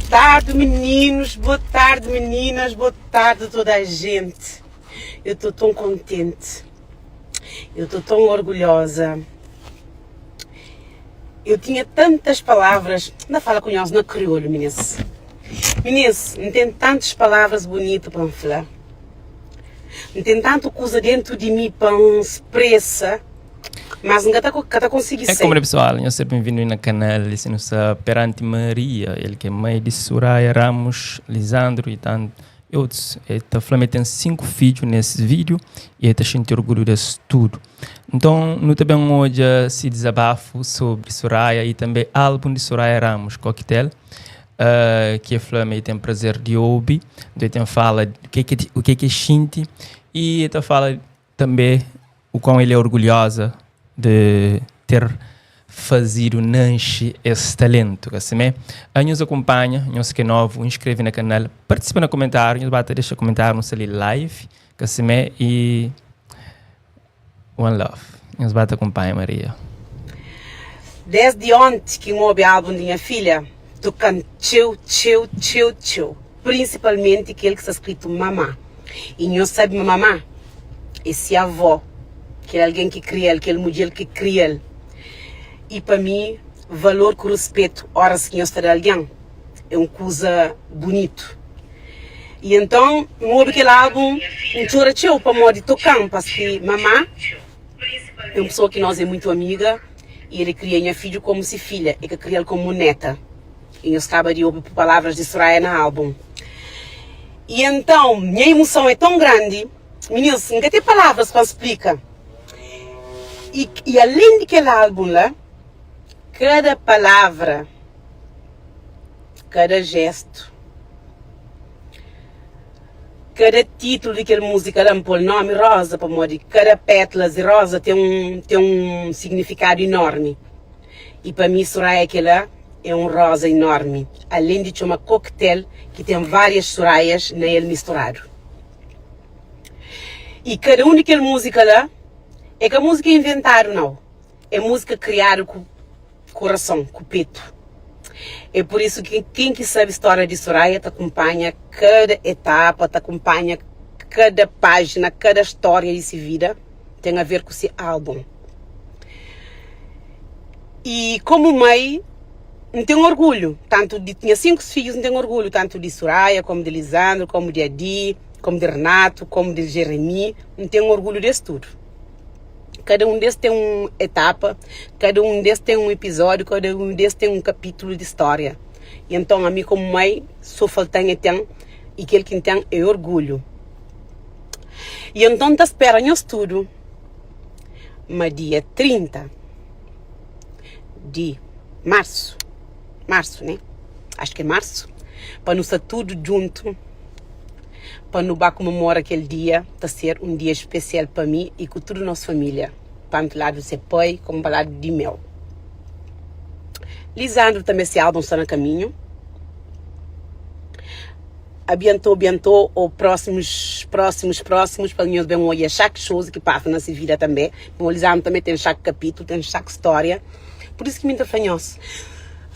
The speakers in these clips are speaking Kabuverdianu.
tarde, meninos, boa tarde, meninas, boa tarde a toda a gente. Eu estou tão contente, eu estou tão orgulhosa. Eu tinha tantas palavras, na fala com nós na crioulo, meninas. Meninas, não tem tantas palavras bonitas para me falar. Não tem tanto coisa dentro de mim para me expressar. Mas N ka ta ka ta konsigi É sai. como pessoal, nhos seja bem-vindo na canal se nos está perante Maria, ele que é mãe de Soraya Ramos, Lisandro e tanto outros. Ele está falando que tem cinco filhos nesse vídeo e ele está sentindo orgulho disso tudo. Então, no também hoje se desabafo sobre Soraya e também álbum de Soraya Ramos, Coquetel, uh, que é falando que tem prazer de ouvir, então ele tem fala o que que o que que sente e ele fala também o quão ele é orgulhosa de ter fazido nasce esse talento, assim mesmo. A nos acompanha, nos que é novo, inscreve no canal, participa no comentário, nos bate deixa comentário no ali live, assim mesmo, e one love. Nos bate acompanha Maria. Desde ontem que eu ouvi álbum de minha filha, tocando tcheu, tcheu, tcheu, tcheu. Principalmente aquele que está escrito mamá. E não sabe mamá, esse avó, que é alguém que cria ele, aquele mulher que cria ele. E para mim, valor com respeito, horas que nós está alguém, é uma coisa bonito. E então, eu ouvi aquele álbum, um chora tcheu para modo de tocar, porque mamá é uma pessoa que nós é muito amiga e ele cria minha filho como se filha, e que cria ele como neta. E eu estava de ouvir palavras de Soraya no álbum. E então, minha emoção é tão grande, meninos, nunca tem palavras para explicar. E, e além daquele álbum lá, cada palavra, cada gesto, cada título daquela música lá, pôr nome Rosa, para modo, cada pétala de rosa tem um, tem um significado enorme. E para mim, Soraya aquela é um rosa enorme. Além de uma coquetel que tem várias Sorayas nele misturado. E cada um daquela música lá, é que a música é inventada, não. É música criada com coração, com peito. É por isso que quem que sabe a história de Soraya te acompanha cada etapa, te acompanha cada página, cada história de sua vida tem a ver com esse álbum. E como mãe, não tenho orgulho, tanto de tinha cinco filhos, não tenho orgulho tanto de Soraya, como de Lisandro, como de Adi, como de Renato, como de Jeremy, não tenho orgulho desse tudo. Cada um desses tem uma etapa, cada um desses tem um episódio, cada um desses tem um capítulo de história. E então, a mim como mãe, só faltando tem, e aquele que tem é orgulho. E então, tá esperando o estudo. Mas dia 30 de março, março, né? Acho que é março, para não estar tudo junto, para não comemorar aquele dia, tá ser um dia especial para mim e com toda a nossa família, tanto lado do seu pai como para lado de meu. Lisandro também esse álbum está no caminho. Abiantou, abiantou, ou próximos, próximos, próximos, para nós bem olhar chaque shows que passa na sua vida também. O Lisandro também tem chaque capítulo, tem chaque história. Por isso que me fanhoso.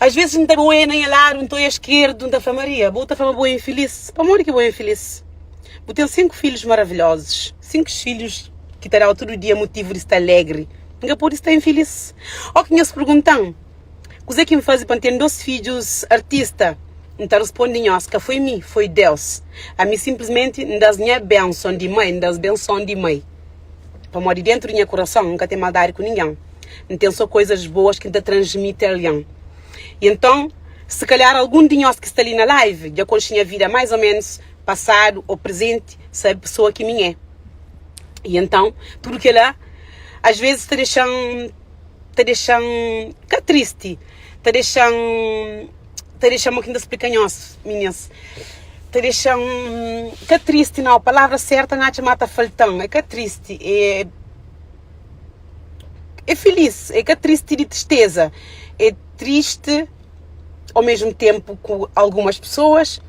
Às vezes não está boa nem lado, não estou à esquerda, não está Maria, vou estar boa infeliz. Para onde que boa infeliz? Vou ter cinco filhos maravilhosos, cinco filhos que terão todo dia motivo de estar alegre. Nunca pode estar infeliz. Ou que me se perguntam, o que é que me faz para ter dois filhos artista? Então responde nós, que foi mim, foi Deus. A mim simplesmente me dá minha bênção de mãe, me dá bênção de mãe. Para morrer dentro do meu coração, nunca tem maldade com ninguém. Não tem só coisas boas que te transmite alguém. E então, se calhar algum de nós que está ali na live, já conhece a vida mais ou menos passado ou presente, sabe a pessoa que mim é. E então, tudo que lá, às vezes te deixam, te deixam, que triste, te deixam, te deixam, que ainda explica nós, meninas, te deixam, que triste não, a palavra certa não te mata faltando, é que triste, é, é feliz, é que é triste de tristeza, é triste ao mesmo tempo com algumas pessoas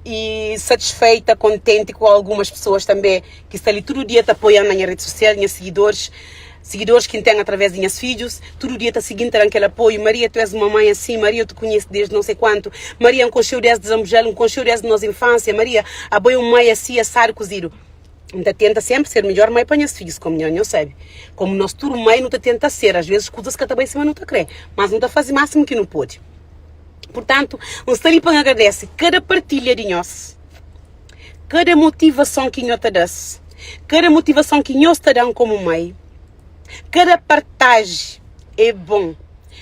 e satisfeita, contente com algumas pessoas também que estão ali todo dia te apoiando na minha rede social, meus seguidores. Seguidores ki N ten através di nhas fidjus, tudu dia ta sigi-m, ta da-m kel apoiu. Maria, tu és uma mãe assim, Maria, eu te conheço desde não sei quanto, Maria, N konxe-u desde Zambujal, N konxe-u desde nos infância, Maria, abo é un mãe assim, assado, cozido. N ta tenta sénpri ser midjór mai pa nhas fidjus, kómu nha nhos sabe. Kómu nos tudu mai nu ta tenta ser, asvezis kuzas ka ta bai sima nu ta krê, mas nu ta faze másimu ki nu pode. Purtantu, N sta li pa N agradese kada partilha di nhos, kada motivason ki nho ta da-s, kada motivason ki nhos ta da-m kómu mai, kada partaji é bon,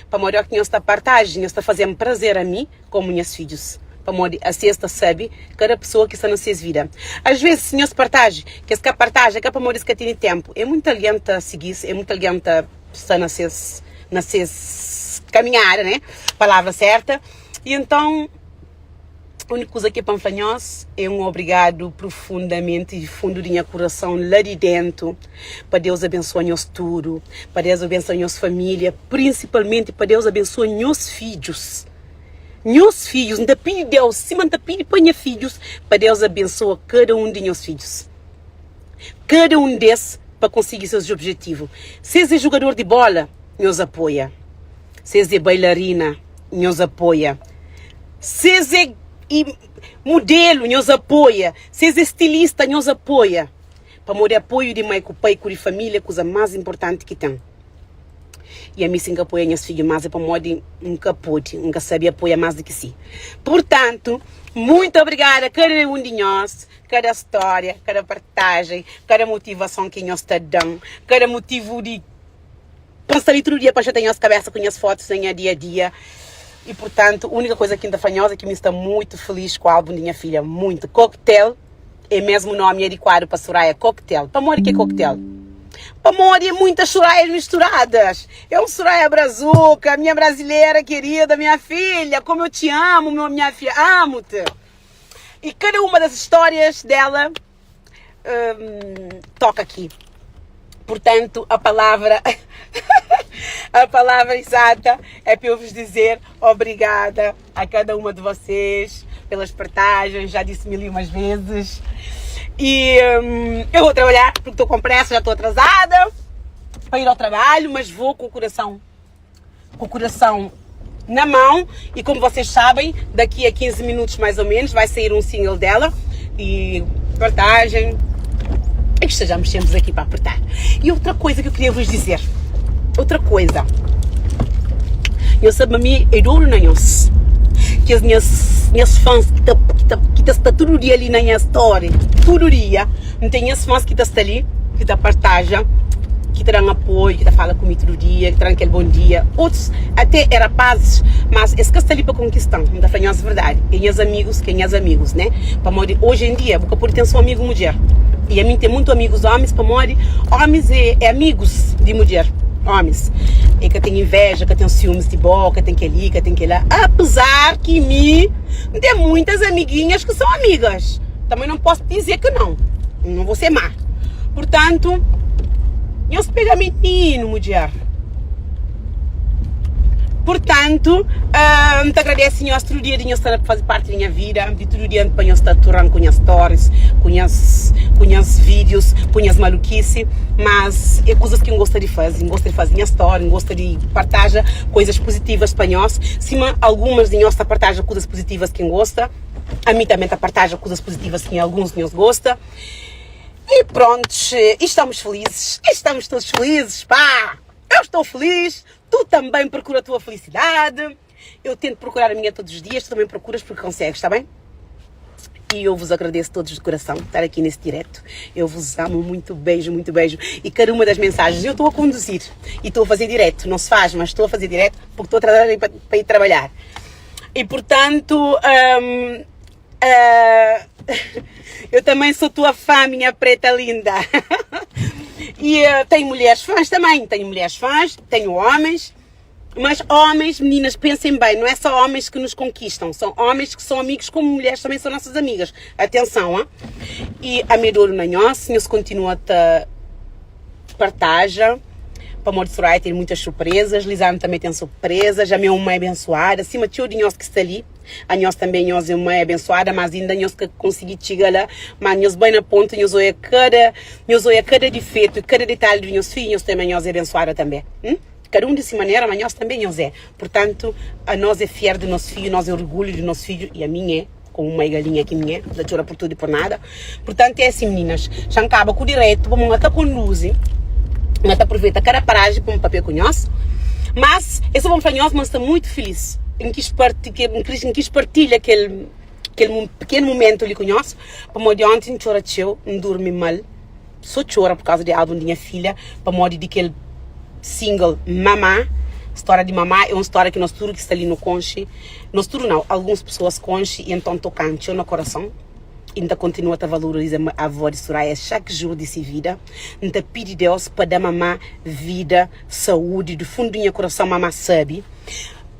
pamodi óki nhos ta partaji, nhos ta faze-m prazer ami. Komu nhas fidjus, pamodi asi es ta sabe kada pesoa ki sta na ses vida. As vezes, si nhos partaji, kes ka partaji é ka pamodi es ka tene tenpu. É muita algen ta sigi-s, é muita algen ta sta na ses na ses kaminhada, né? Palavra serta. E enton, úniku kuza ki é pa N fla nhos é un obrigadu profundamenti di fundu di nha kurason, la di dentu, pa Deus abensua nhos tudu, pa Deus abensua nhos família, prinsipalmenti pa Deus abensua nhos fidjus. Nhos fidjus, N ta pidi Deus, sima N ta pidi pa nha fidjus, pa Deus abensoa kada un di nhos fidjus. Kada un des pa konsigi ses objetivu. Si es é jugador di bola, nhos apoia. Si es é bailarina, nhos apoia. Si es é mudelu, nhos apoia. Si es é stilista, nhos apoia. Pamodi apoiu di mai ku pai ku di família é kuza más inportanti ki ten. I ami si N ka apoia nhas fidju más é pamodi N ka pode, N ka sabe apoia más di ki si. Purtantu, muitu obrigada kada un di nhos, kada stória, kada partajen, kada motivason ki nhos ta da-m, kada motivu di pa N sta li tudu dia pa N xatia nhos kabésa ku nhas fotus na nha dia-a-dia. I purtantu, únika kuza ki N ta fla nhos é ki mi sta muitu filís ku álbun di nha filha, muitu. Cocktail. É mesmu nomi adikuadu pa Suraya Cocktail. Pamodi ki é cocktail? Pamodi é muitas Surayas misturadas. É um Suraya brazuca, minha brasileira querida, minha filha, como eu te amo, meu, minha filha, amo-te. E cada uma das histórias dela hum, toca aqui. Portanto, a palavra a palavra exata é para eu vos dizer obrigada a cada uma de vocês pelas partagens, já disse mil e umas vezes. E hum, eu vou trabalhar porque estou com pressa, já estou atrasada para ir ao trabalho, mas vou com o coração, com o coração na mão e como vocês sabem, daqui a 15 minutos mais ou menos vai sair um single dela e partagens e que estejamos sempre aqui para apertar. E outra coisa que eu queria vos dizer, outra coisa, eu sabe a mim é duro na nhos, que as minhas, minhas fãs que tá, que tá, que tá está todo dia ali na minha story, todo dia, não tem minhas fãs que tá está ali, que tá partaja, que tá dando apoio, que tá fala comigo todo dia, que tá dando aquele bom dia, outros até é rapazes, mas esse que está ali para conquistar, não tá falando a verdade, é minhas amigos, que é minhas amigos, né? Pamodi hoje em dia bu ka pode ten só amigo mudjer. E ami ten muito amigos homis pamodi homis é, é amigos di mudjer. Homis e ka ten inveja, ka ten ciúmes di bo, ka ten keli, ka ten kela. Apesar ki mi N ten muitas amiguinhas que são amigas. Também não posso dizer que não. Não vou ser má. Portanto, nhos pega menino, mudjer. Purtantu, N ta agradese nhos tudu dia di nhos sta na faze parti di nha vida, di tudu dia pa nhos sta aturan ku nhas stories, ku nhas ku nhas vídios, ku nhas malukisi, mas é kuzas ki N gosta di faze, N gosta di faze nha story, N gosta di partaja koizas puzitivas pa nhos, sima algumas di nhos ta partaja kuzas puzitivas ki N gosta, ami tanbe ta partaja kuzas puzitivas ki alguns di nhos gosta. E prontos, e estamos felizes, e estamos todos felizes, pá! Eu estou feliz, tu também procura a tua felicidade. Eu tento procurar a minha todos os dias, tu também procuras porque consegues, está bem? E eu vos agradeço todos de coração estar aqui nesse direto. Eu vos amo, muito beijo, muito beijo. E cada uma das mensagens, eu estou a conduzir e estou a fazer direto. Não se faz, mas estou a fazer direto porque estou atrasada para, para ir trabalhar. E portanto, hum, uh, eu também sou tua fã, minha preta linda. E uh, tenho mulheres fãs também, tenho mulheres fãs, tenho homens. Mas homens, meninas, pensem bem, não é só homens que nos conquistam, são homens que são amigos como mulheres também são nossas amigas. Atenção, hein? E a Medoro na nós, nos continua a partaja. Pamodi Soraya tem muitas surpresas, Lisandro também tem surpresas, a minha mãe abençoada, acima de tudo, nós que está ali. Anhos tanbe nhos é un mai abensuada, mas inda nhos ka konsigi txiga la. Má nhos bai na pontu, nhos oia kada, nhos oia kada difetu i kada detalhi di nhos fidju, nhos ta ma nhos é abensuada tanbe. Hum? Kada un di si manera, má nhos tanbe nhos é. Purtantu, anos é fier di nos fidju, nos é orgulhu di nos fidju, i ami é, komu mai galinha ki mi é, N ta txora pur tudu i pur nada. Purtantu, é asin, mininas, xa N kaba ku diretu pamodi N ka ta konduzi, N ka ta apruveita kada paraji pa N papia ku nhos. Mas, é so pa N fla nhos ma N sta muitu filis. N kis parti, N kis partilha kel kel pikenu mumentu li ku nhos, pamodi onti N txora txeu, N durmi mal. So txora por causa di album di nha filha pamodi di kel single Mama. Storia di Mama é un storia ki nos tudu ki sta li nu konxe. Nos tudu nau, alguns pessoas konxe e enton tokan txeu na korason e N ta kontinua ta valoriza avó di Soraya chak jour di si vida. N ta pidi Deus pa da Mama vida, saúde, di fundu di nha korason Mama sabi.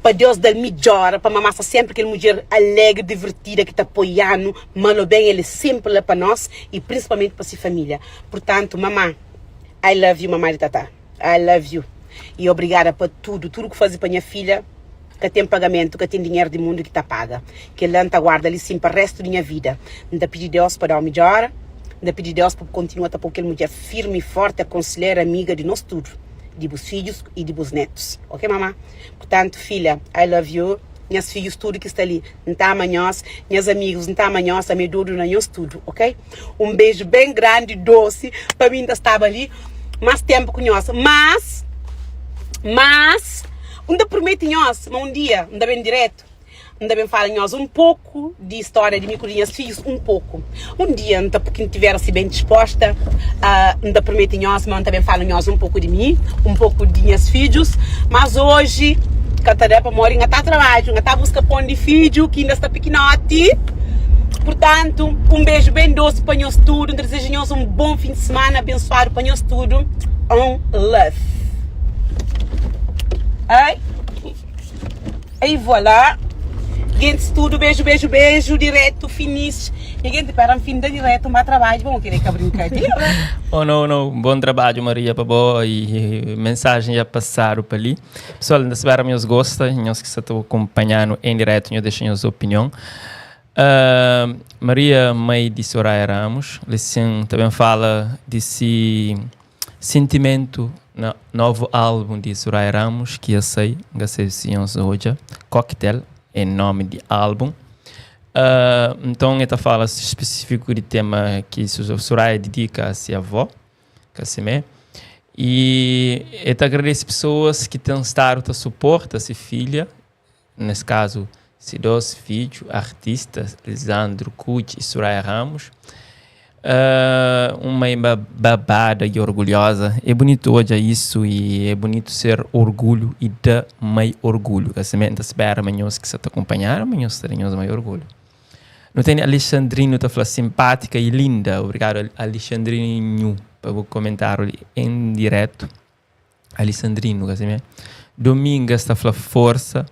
Pa Deus dal midjora, pa Mama sta senpri kel mudjer alegri, divertida ki ta apoianu mal o ben el é senpri la pa nos i prinsipalmenti pa si familia. Purtantu Mama I love you Mama di Tata I love you i obrigada pa tudu, tudu ku fazi pa nha filha ka ten pagamentu, ka ten dinheru di mundu ki ta paga kela, N ta guarda li sin pa restu di nha vida. N ta pidi Deus pa dau midjora, N ta pidi Deus pa bu kontinua ta pou kel mudjer firmi, forti, akonselhera, amiga di nos tudu. di bus fidjus y di bus netus ok mama purtantu filha I love you nhas fidjus tudu ki sta li N ta ama nhos nhas amigus N ta ama nhos ami é dodu na nhos tudu ok un beju ben grandi dosi pa mi N ta staba li mas tenpu ku nhos mas mas N ta prumeti nhos ma un dia N ta ben diretu N ta ben fala nhos un poku di stória di mi ku di nhas fidjus, un poku. Un dia, N ta, ki N tiver asi ben disposta, N ta promete nhos ma N ta ben fala nhos un poku di mi, un poku di nhas fidjus. Mas oji ka ta da pamodi N ka ta trabadju, N ka ta buska pon di fidju ki inda sta pikinoti. Purtantu, un beju ben dosi pa nhos tudu. N ta dizeja nhos un bon fin di simana abensuadu pa nhos tudu. On love. Ai. E voilà Gentis tudo beijo beijo beijo direto finis Nha gente pera fim da direto ma trabadjo bom querer ka brincadeira. Oh no no bom trabadjo Maria pa bo e mensagem já passado pa li pessoal nta spera ma nhos gosta nhos ki sta ta acompanhano em direto nhos deixa nhos opinion uh, Maria mãe de Soraya Ramos li sim ta ben fala de si Sentimentu na novu álbum di Soraya Ramos ki ia sai, N ka sabe si nhos odja, Cocktail é nomi di álbum. Uh, nton e ta fala spesifiku di tema ki Soraya didika a se avó, ka simé, e e ta agradese pesoas ki ten stadu ta suporta se filha, nes kazu se dos fidju artistas Lisandro Cucci e Soraya Ramos. Uh, un mãe babada e orgulhosa. É bonito odja isso e é bonito ser orgulho e da mãe orgulho. Ka simé, N ta spera ma nhos ki sa ta kunpanhadu, ma nhos ta da nhos mãe orgulho. Nu tene Alexandrino ta fla simpática e linda. Obrigado Alexandrinho pa bu comentário li em direto. Alessandrino, ka simé? Domingas ta fla força.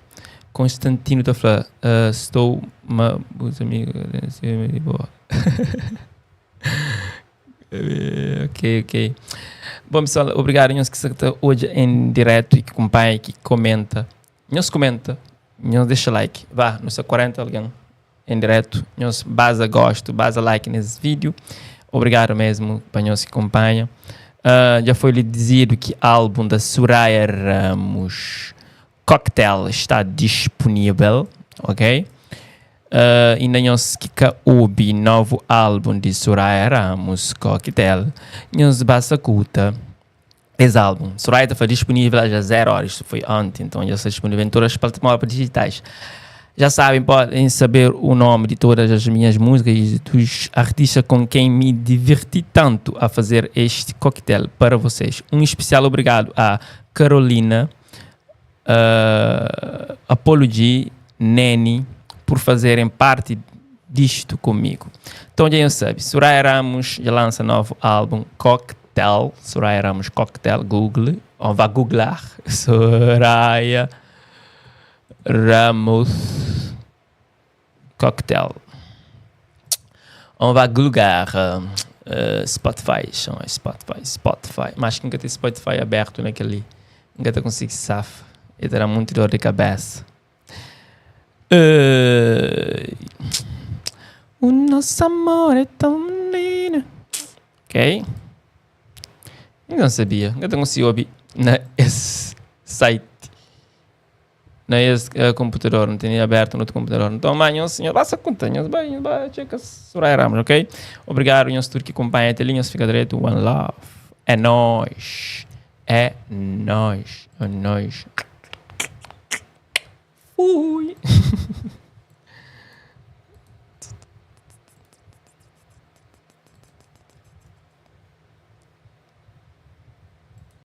Constantino ta fla uh, estou ma bus amigos boa. ok, ok. Bom pessoal, obrigado nhos ki sta odja em direto e ki acompanha, ki comenta. Nhos comenta, nhos deixa like. Vá, nu sta 40 alguém em direto. Nhos baza gosto, baza like nesse vídeo. Obrigado mesmo pa nhos ki acompanha. Uh, já foi lhe dizido que álbum da Soraya Ramos Cocktail está disponível, ok? Uh, inda nhos ki ka obi novo álbum de Soraya Ramos Cocktail, nhos basta kuta es álbum. Soraya ta fla disponível às 0 horas, isto foi ontem, então já está disponível em todas as plataformas digitais. Já sabem, podem saber o nome de todas as minhas músicas e dos artistas com quem me diverti tanto a fazer este coquetel para vocês. Um especial obrigado a Carolina, uh, Apollo G, Neni, por fazerem parte disto comigo. Então já sabe, Soraya Ramos já lança novo álbum Cocktail, Soraya Ramos Cocktail, Google, on va googlar, Soraya Ramos Cocktail. On va googlar uh, Spotify, chama Spotify, Spotify. Mas que nunca tem Spotify aberto naquele, nunca te consigo safa. E terá muito dor de cabeça. Uh, o nosso amor é tão lindo. Ok? Não sabia. Eu tenho se obi na esse site. Na esse uh, computador. Não tinha aberto no outro computador. Então, amanhã, senhor, basta conta. Vai, vai, checa Soraya Ramos, ok? Obrigado, nhos tudo que acompanha até linha. Fica direito. One love. É nóis. É nóis. É nóis. Fui.